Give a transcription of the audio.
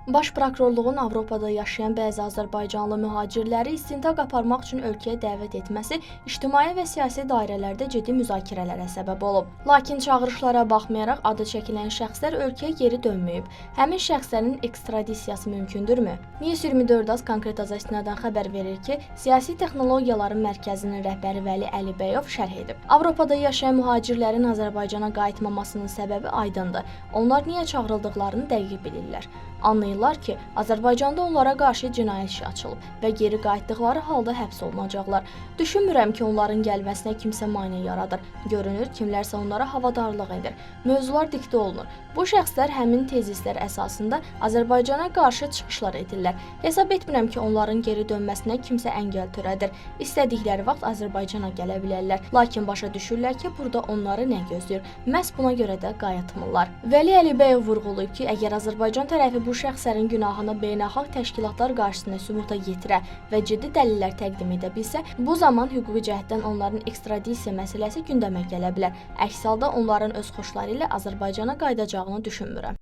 Baş prokurorluğun Avropada yaşayan bəzi azərbaycanlı mühacirləri istintaq aparmaq üçün ölkəyə dəvət etməsi ictimai və siyasi dairələrdə ciddi müzakirələrə səbəb olub. Lakin çağırışlara baxmayaraq adı çəkilən şəxslər ölkəyə geri dönməyib. Həmin şəxslərin ekstradisiyası mümkündürmü? News 24 Az konkret Azərbaycandan xəbər verir ki, Siyasi Texnologiyaların Mərkəzinin rəhbəri Vəli Əlibəyov şərh edib. Avropada yaşayan mühacirlərin Azərbaycana qayıtmamasının səbəbi aydındır. Onlar niyə çağırıldıqlarını dəqiq bilirlər. Anlayırlar ki, Azərbaycanda onlara qarşı cinayət işi açılıb və geri qayıtdıqları halda həbs olunacaqlar. Düşünmürəm ki, onların gəlməsinə kimsə mane yaradır. Görünür, kimlərsə onlara havadarlıq edir. Mövzular diktə olunur. Bu şəxslər həmin tezislər əsasında Azərbaycana qarşı çıxışlar edirlər. Hesab etmirəm ki, onların geri dönməsinə kimsə əngəl törədir. İstədikləri vaxt Azərbaycana gələ bilərlər. Lakin başa düşürlər ki, burada onları nə gözləyir. Məhz buna görə də qayıtmırlar. Vəli Əlibəyov vurğulayıb ki, əgər Azərbaycan tərəfi bu şəxslərin günahını beynəlxalq təşkilatlar qarşısında sübuta yetirə və ciddi dəlillər təqdim edə bilsə, bu zaman hüquqi cəhətdən onların ekstradisiya məsələsi gündəmə gələ bilər. Əks halda onların öz xoşları ilə Azərbaycana qayıdacağını düşünmürəm.